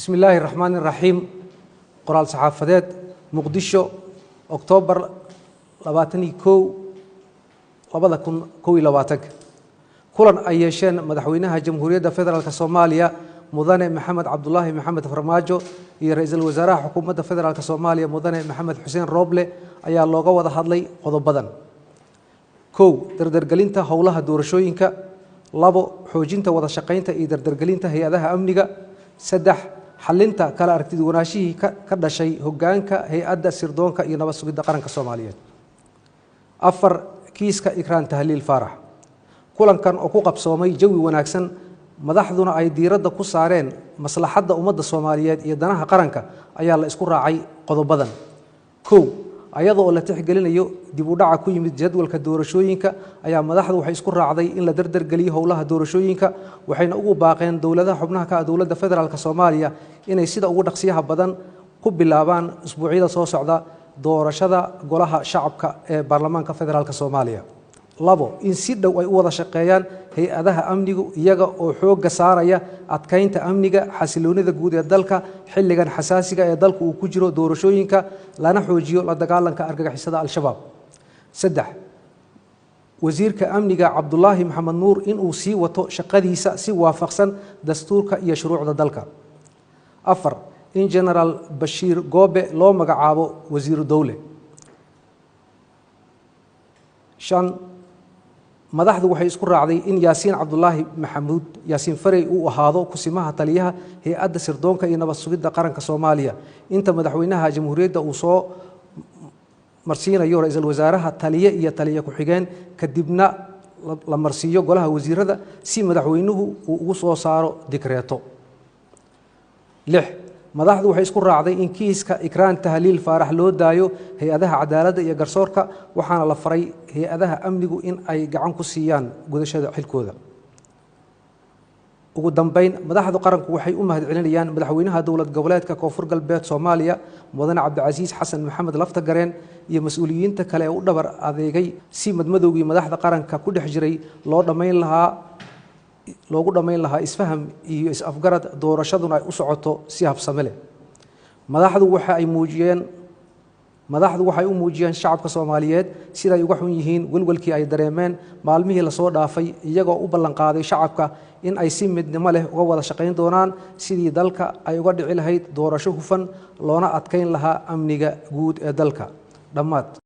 Bismi illaahi raxmaani raxiim. Qoraal saxaafadeed, Muqdisho, Oktoobar 21, 2021. Kulan ay yeesheen Madaxweynaha Jamhuuriyadda Federaalk Soomaaliya, Mudane Maxamed Cabdulaahi Maxamed Farmaajo, iyo Ra-iisul Wasaaraha Xukuumadda Federaalk Soomaaliya, Mudane Maxamed Xuseen Rooble, ayaa looga wada hadlay qodobadan: 1, dardargelinta howlaha doorashooyinka; 2, xoojinta wada shaqaynta iyo dardargelinta hay-adaha amniga; 3, xalinta kala aragtiduwanaashihii ka dhashay hoggaanka Hay-adda Sirdoonka iyo Nabad Sugidda Qaranka Soomaaliyeed; 4, kiiska Ikraan Tahliil Faarax. Kulankan oo ku qabsoomay jawi wanaagsan, madaxduna ay diiradda ku saareen maslaxadda ummadda Soomaaliyeed iyo danaha qaranka, ayaa la isku raacay qodobadan: 1, ayada oo la tixgelinayo dib u dhaca ku yimid jadwalka doorashooyinka, ayaa madaxdu waxay isku raacday in la dardargeliyo howlaha doorashooyinka, waxayna ugu baaqeen dowladaha xubnaha ka ah Dowladda Federaalk Soomaaliya inay sida ugu dhaqsiyaha badan ku bilaabaan usbuucyada soo socda doorashada Golaha Shacabka ee Baarlamaanka Federaalk Soomaaliya. 2, in si dhow ay u wada shaqeeyaan hay-adaha amnigu, iyaga oo xoogga saaraya adkaynta amniga, xasiloonida guud ee dalka xilligan xasaasiga ee dalku uu ku jiro doorashooyinka, lana xoojiyo la dagaalanka argagixisada Al-Shabaab. 3, Wasiirka Amniga Cabdulaahi Maxamed Nuur inuu sii wato shaqadiisa si waafaqsan dastuurka iyo shuruucda dalka. 4, in Genaraal Bashiir Goobe loo magacaabo wasiiru dowle. 5, madaxdu waxay isku raacday in Yaasiin Cabdulaahi Maxamuud, Yaasiin Farey, uu ahaado kusimaha taliyaha Hay-adda Sirdoonka iyo Nabad Sugidda Qaranka Soomaaliya inta Madaxweynaha Jamhuuriyadda uu soo marsiinayo Ra-iisul Wasaaraha taliye iyo taliye ku-xigeen, kadibna la marsiiyo Golaha Wasiirada si madaxweynuhu uu ugu soo saaro dikreeto. 6, madaxdu waxay isku raacday in kiiska Ikraan Tahliil Faarax loo daayo hay-adaha cadaaladda iyo garsoorka, waxaana la faray hay-adaha amnigu in ay gacan ku siiyaan gudashada xilkooda. Ugu dambeyn, madaxda qaranku waxay u mahadcelinayaan Madaxweynaha Dowlad Goboleedka Koonfur Galbeed Soomaaliya, Mudane Cabdicasiis Xasan Maxamed Laftagareen, iyo mas-uuliyiinta kale ee u dhabar adeegay si madmadowgii madaxda qaranka ku dhex jiray loo dhammayn lahaa, loogu dhammayn lahaa isfaham iyo is-afgarad, doorashaduna ay u socoto si habsame leh. Madaxdu waxay u muujiyeen shacabka Soomaaliyeed siday uga xun yihiin welwelkii ay dareemeen maalmihii lasoo dhaafay, iyagoo u ballanqaaday shacabka in ay si midnimo leh uga wada shaqayn doonaan sidii dalka ay uga dhici lahayd doorasho hufan, loona adkayn lahaa amniga guud ee dalka. Dhammaad.